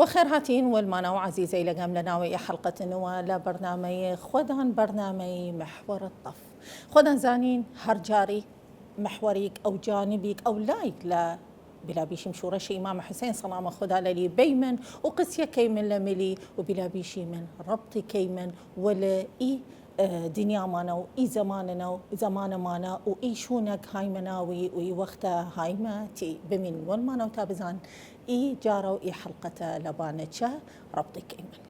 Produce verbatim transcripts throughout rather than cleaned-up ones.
وەخێرهاتین وەلمانەوە عەزیزەیلەگەم لە ناوەی حەلقەت نووە لە بەرنامەی خوەدان، بەرنامەی محور الطف. خوەدان زانین هەر جاری محوەریگ ئەو جانبیگ ئەو لایگ لە بیلابیشیم شوورەش ئیمام حسین سەڵام خودا لەلی بەیمن و قسیە کەیمن لە ملی و بیلابیشیمن رەبطی کەیمن وەلە ئی، ئە، دنیامانە و ئی زەمانەنە و زەمانەمانە و ئی شوونەگ هایمە ناوی و ئی وەختە هایمە تی. بمین وەلمانەوە تا بزان ئی جارە و ئی حەلقەتە لەبانە چە رەبطی کەیمن.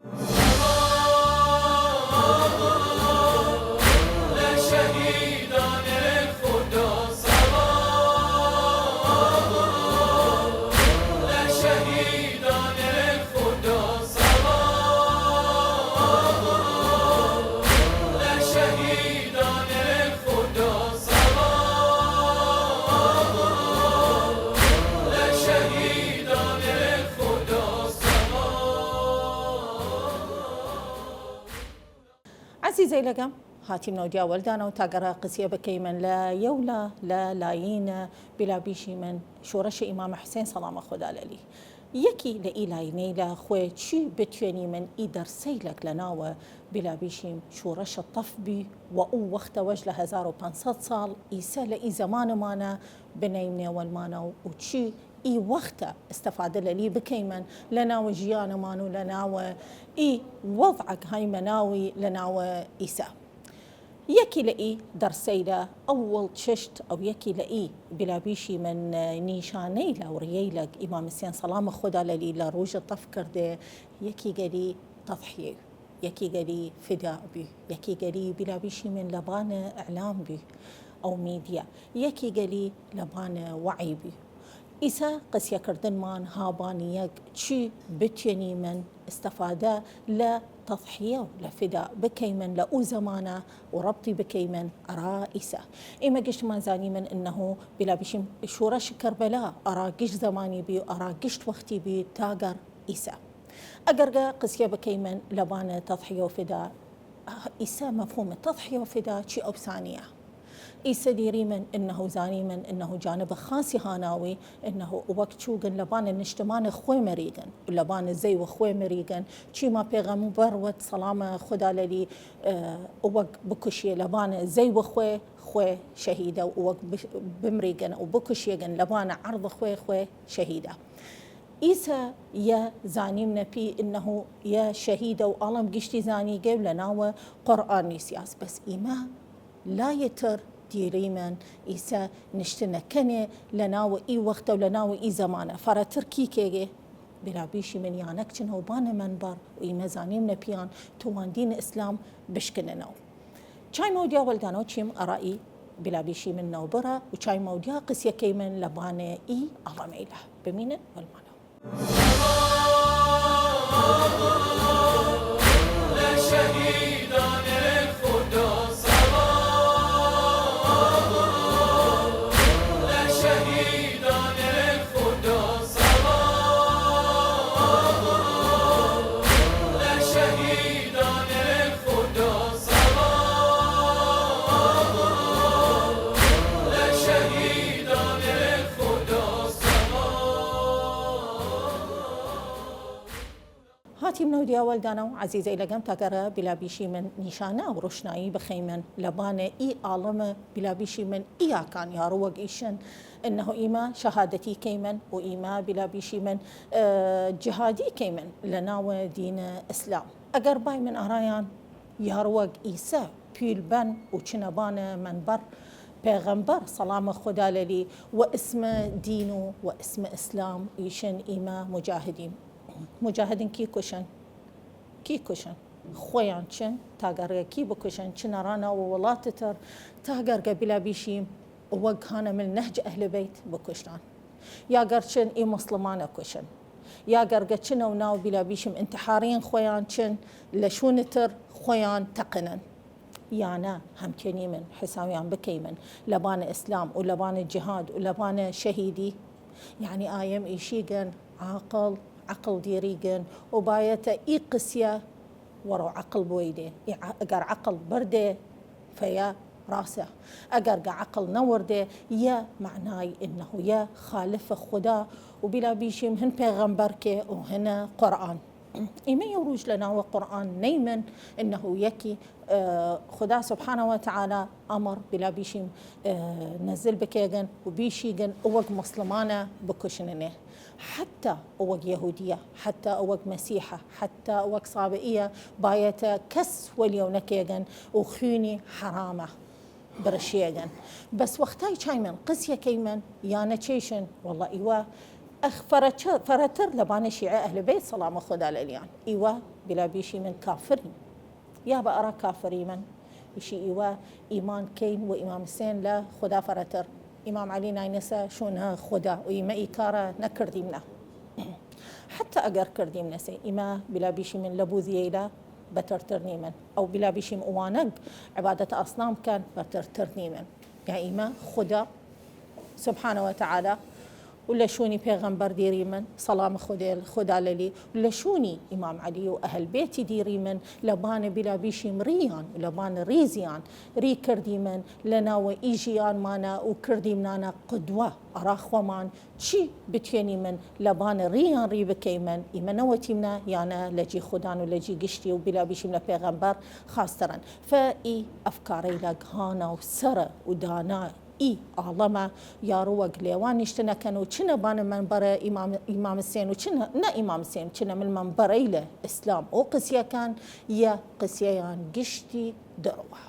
عەزیزەیلەگەم، هاتیمنەو دیا وەلدانەو تا گەرا قسیە بکەیمن لە یەولا لە لاینە بیلابیشیمن شوورەش ئیمام حسین سەڵام خودا لەلی. یەکی لە ئی لاینەیلە خوەی چی بتوێنیمن ئی دەرسەیلەگ لە ناوە بیلابیشیم شوورەش تەف بی و ئوو وەختەوەش لە هەزار و پەنج سەد ساڵ ئیسە لە ئی زەمانەمانە بنەیمنێ وەلمانەو و چی ئی وەختە ئستەفادە لەلی بکەیمن لە ناوە ژیانەمان و لە ناوە ئی وەضعەگ هایمە ناوی لە ناوە ئیسە. یەکی لە ئی دەرسەیلە ئەوەڵ چشت ئەو یەکی لە ئی بیلابیشیمن نیشانەیلە و ڕیەیلەگ ئیمام حسین سەڵام خودا لەلی لە ڕووژە تەف کردێ، یەکیگەلی تەضحیە، یەکیگەلی فدا بی، یەکیگەلی بیلابیشیمن لەبانە ئعلام بی، ئەو میدیا، یەکیگەلی لەبانە وەعی بی. ئیسە قسیەکردنمان هابانیەگ چی بتوێنیمن ئستەفادە لە تەضحیە و لە فدا بکەیمن لە ئوو زەمانە و ڕەبطی بکەیمن ئەرا ئیسە. ئیمە گشتمان زانیمن ئنەهو بیلابیشیم شوورەش کەربەلا ئەرا گشت زەمانی بی و ئەرا گشت وەختی بی تا گەر ئیسە. ئەگەرگە قسیە بکەیمن لەبانە تەضحیە و فدا، ئیسە مەفهوومە تەضحیە و فدا چی ئەوسانیە. ئیسە دیریمن ئنەهو زانیمن ئنەهو جانبە خاسی هاناوی ئنەهو وەک چووگن لەبانە نیشتمانە خوەی مریگن و لەبانە زەی و خوەی مریگن، چیما پێغەمبەر وەت سەڵامە خودا لەلی، ئە، وەک بکوشیە لەبانە زەی و خوەی، خوەی شەهیدە و وەک بش-، بمریگن و بکوشیەگن لەبانە عەرض خوەی، خوەی شەهیدە. ئیسە یە زانیمنە پی ئنەهو یە شەهیدە و ئاڵم گشتی زانیگەی و لە ناوە قورئان نیسیاس. بەس ئیمە لایەتر دیریمن ئیسە نیشتنە کەنێ لە ناوە ئی وەختە و لە ناوە ئی زەمانە. فەرەتر کیکێگێ بیلابیشیمن یانەک چنەو بانە مەنبەر و ئیمە زانیمنە پیان توان دین ئسلام بشکننەو. چای مەودیا وەلدانەو چیم ئەڕا ئی بیلابیشیمن نەوبڕە و چای مەودیا قسیەکەیمن لەبانە ئی ئاڵەمەیلە. بمینن وەلمانەو. هاتیمنەو دیا وەلدانەو عەزیزەیلەگەم تا گەرا بیلابیشیمن نیشانە و ڕوشنایی بخەیمن لەبانە ئی ئاڵەمە بیلابیشیمن ئی یاکان یاڕووەگ ئیشن ئنەهو ئیمە شەهادەتی کەیمن و ئیمە بیلابیشیمن، ئە، جهادی کەیمن لە ناوە دینە ئسلام. ئەگەر بایمن ئەڕایان یاڕووەگ ئیسە پیل بەن و چنەبانە مەنبەر پێغەمبەر سەڵامە خودا لەلی و ئسمە دین و و ئسمە ئسلام ئیشن ئیمە مجاهدین. مجاهدین کی کوشن؟ کی کوشن؟ خوەیان چن تا گەرگە کی بکوشن، چنە ڕاناو وڵاتتر تا گەرگە بیلابیشیم وەگ هانە مل نەهج ئەهل بەیت بکوشتان. یا گەر چن ئی موسڵمانە کوشن. یا گەرگە چنەو ناو بیلابیشیم انتحارین خوەیان چن لە شوونتر خوەیان تەقنن. یانە هەمکێنیمن حساویان بکەیمن لەبانە ئسلام و لەبانە جهاد و لەبانە شەهیدی. یعنی ئایەم ئیشیگن عاقڵ، عەقڵ دیریگن و بایەتە ئی قسیە وەڕەو عەقڵ بوەیدێ. ئی عە-، ئەگەر عەقڵ بردێ فەیە راسە، ئەگەرگە عەقڵ نەوردێ، یە مەعنای ئنەهو یە خالف خودا و بیلا بیشیم هن پێغەمبەر کێ و هنە قورئان. ئیمە یەو رووژ لە ناوە قورئان نەیمن، ئنەهو یەکی، ئە، خودا سبحانە و تعالی ئەمر بیلا بیشیم، ئە، نەزل بکێگن و بیشیگن ئەوەگ موسڵمانە بکوشننێ. حتی ئەوەگ یەهودیە، حتی ئەوەگ مەسیحە، حتی ئەوەگ سابئیە، بایەتە کەس وەلیەو نەکێگن و خوینی حەرامە برشیەگن. بەس وەختای چایمن قسیە کەیمن یانە چێشن، وەڵا ئیوە ئەخ فرەچە-، فرەتر لەبانە شیعە ئەهل بەیت سەڵامە خودا لەلیان. ئیوە بیلا بیشیمن کافرین. یا بە ئەرا کافریمن، ئیشی ئیوە ئیمان کەین و ئیمام حسێن لە خودا فرەتر. ئیمام عەلی ناینەسە شوونە خودا و ئیمە ئی کارە نەکردیمنە. حتی ئەگەر کردیمنەسێ، ئیمە بیلا بیشیمن لە بوذیەیلە بەترتر نیمن. ئەو بیلا بیشیم ئوانەگ عبادەت ئەسنام کەن بەترتر نیمن. یا ئیمە خودا سبحانە و تعالی و لە شوونی پێغەمبەر دیریمن، سەڵام خودێ-، خودا لەلی، و لە شوونی ئیمام عەلی و ئەهل بێتی دیریمن، لەبانە بیلا بیشیم ریان و لەبانە ریزیان ری کردیمن، لە ناوە ئی ژیانمانە و کردیمنانە قدوە ئەرا خوەمان، چی بتوێنیمن لەبانە ریان ری بکەیمن، ئیمە نەوەتیمنە یانە لە جی خودان و لە جی گشتی و بیلا بیشیم لە پێغەمبەر خاسترن. فە ئی ئەفکارەیلەگ هانە و سەرە و دانا ئی ئاڵەمە یاڕووەگ لێوان نیشتنە کەن و چنە بانە مەنبەرە ئیمام، ئیمام حسێن و چنە، نە ئیمام حسێن، چنە مل مەنبەرەیلە ئسلام ئەو قسیەکان یە قسیەیان گشتی دڕوە.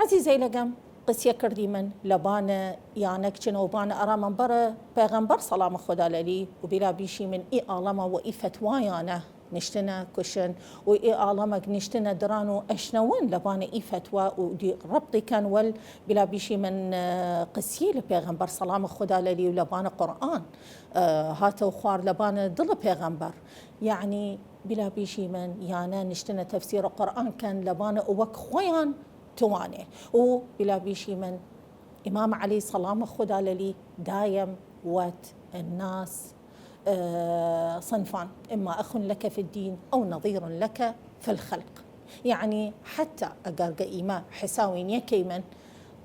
عەزیزەیلەگەم، قسیە کردیمن لەبانە یانەک چنەوبانە ئەرا مەنبەرە پێغەمبەر سەڵام خودا لەلی و بیلا بیشیمن ئی ئاڵەمە و ئی فەتوایانە نیشتنە کوشن و ئی ئاڵەمەگ نیشتنە دران و ئەشنەون لەبانە ئی فەتوا و دی ربطی کەن وەل بیلا بیشیمن، ئە، قسیەی لە پێغەمبەر سەڵام خودا لەلی و لەبانە قورئان، ئە، هاتەو خوار لەبانە دڵ پێغەمبەر. یەعنی بیلا بیشیمن یانە نیشتنە تەفسیر قورئان کەن لەبانە ئەوەک خوەیان توانێ. و بیلا بیشیمن ئیمام عەلی سەڵام خودا لەلی دایم وەت الناس، ئە، صنفان، إما أخ لك في الدين أو نظير لك في الخلق. یەعنی حتی ئەگەرگە ئیمە حساوی نیەکەیمن،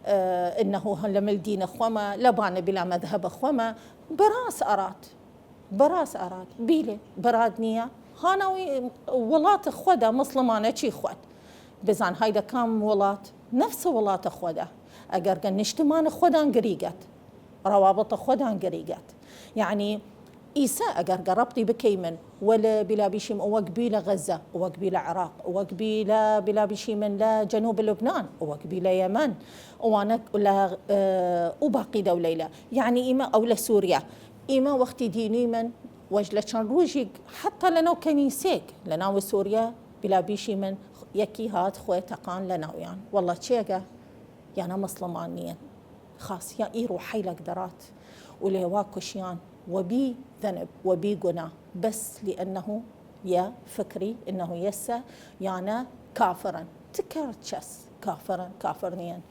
ئە، ئنەهو هن لە مل دینە خوەمە، لەبانە بیلا مەذهبە خوەمە، بەراس ئەرات. بەراس ئەراد بیلێ بەراد نییە، هاناوی وڵاتە خوەدە مسڵمانە چی خوەد. بزان هایدە کام وڵات نەفسە وڵاتە خوەدە، ئەگەرگە نیشتمانە خوەدان گریگەت، ڕەوابطە خوەدان گریگەت. یەعنی ئیسە ئەگەرگە ربطی بکەیمن وەل بیلا بیشیم ئەوەک بی لە غەزە، ئەوەک بی لە عراق، ئەوەک بی لە بیلا بیشیمن لە جەنوب لبنان، ئەوەک بی لە یەمەن، ئەوانە لە، ئە، ئەو باقی دەولەیلە. یەعنی ئیمە ئەو لە سوریە. ئیمە وەختی دینیمن وەج لە چەن رووژیگ حتی لە ناو کەنیسێگ لە ناو سوریە بیلا بیشیمن یەکی هات خوەی تەقان لە ناویان. وەڵا چێگە یانە مسڵمان نیەن. خاس یا ئی روحەیلەگ دەڕات و لەیوا کوشیان وەبی ذنب، وەبی گونا، بەس لأنه یە فکری، ئنه یەسە، یانە کافرن. تکەر چەس کافرن، کافر نیەن.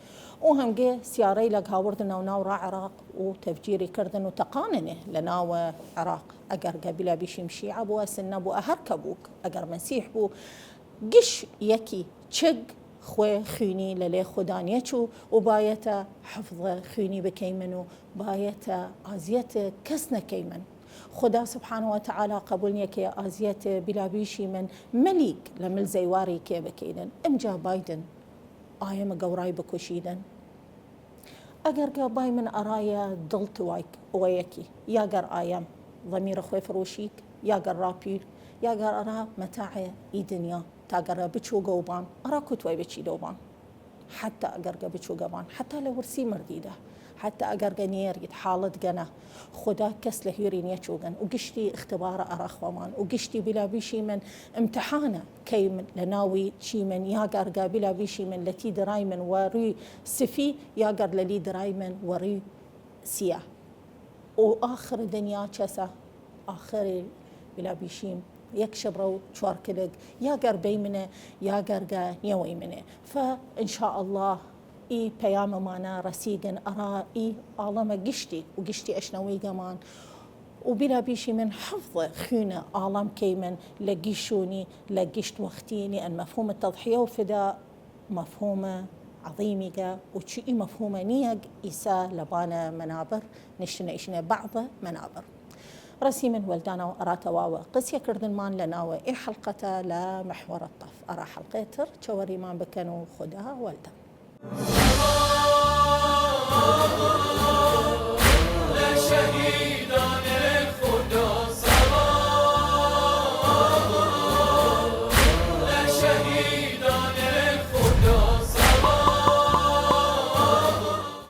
ئەو هەمگێ سیارەیلەگ هاوردنەو ناو ڕا عراق و تەفجیری کردن و تەقاننێ لە ناو عراق. ئەگەرگە بیلا بیشیم شیعە بوە، سنە بوە، هەر کە بووک، ئەگەر مەسیح بوو، گش یەکی چگ خوەی خوینی لەلێ خودانیە چوو و بایەتە حفظە خوینی بکەیمن و بایەتە ئازیەت کەس نەکەیمن. خودا سبحانە و تعالی قەبول نیەکێ ئازیەت بیلا بیشیمن مەلیک لە مل زەیواری کێ بکەیدن. ئمجا بایدن ئایەمە گەورای بکوشیدن. ئەگەرگە بایمن ئەرایە دڵ توایک ئەوەیەکی، یاگەر ئایەم ضمیر خوەی فروشیک، یاگەر ڕاپیر، یاگەر ئەرا مەتاع ئی دنیا، تاگەرە بچووگەو بان، ئەرا کوتوای بچیدەو بان. حتی ئەگەرگە بچووگە بان، حتی لە ورسی مردیدە، حتی ئەگەرگە نیەرید حاڵت گەنە، خودا کەس لە هویری نیەچووگن، و گشتی ئختبارە ئەرا خوەمان، و گشتی بیلا بیشیمن ئمتحانە کەیمن لە ناوی چیمن، یاگەرگە بیلا بیشیمن لە تی درایمن وە روی سفی، یاگەر لە لی درایمن وە روی سیا. و ئاخر دنیا چەسە؟ ئاخر بیلا بیشیم یەک شبڕە و چوار کلگ، یاگەر بەیمنە، یاگەرگە نیەوەیمنە. فە ان شاء الله ئی پەیامەمانە رەسیگن ئەڕا ئی ئاڵەمە گشتی و گشتی ئەشنەوەیگەمان، و بیلا بیشیمن حفظ خوینە ئاڵەم کەیمن لە گیشونی، لە گشت وەختی، لئن مفهوم تضحیە و فدا مفهوم عظیمیگە، و چی ئی مفهومە نیەگ ئیسە لەبانە منابر نشتنە ئیشنە بعض منابر. رەسیمن وەلدانەوە ئەڕا تەواوە قسیەکردنمان لە ناوە ئی حەڵقەتە لە محور الطف. ئەڕا حەڵقەێ تر چەوەڕیمان بکەن و خودا وەلدەم.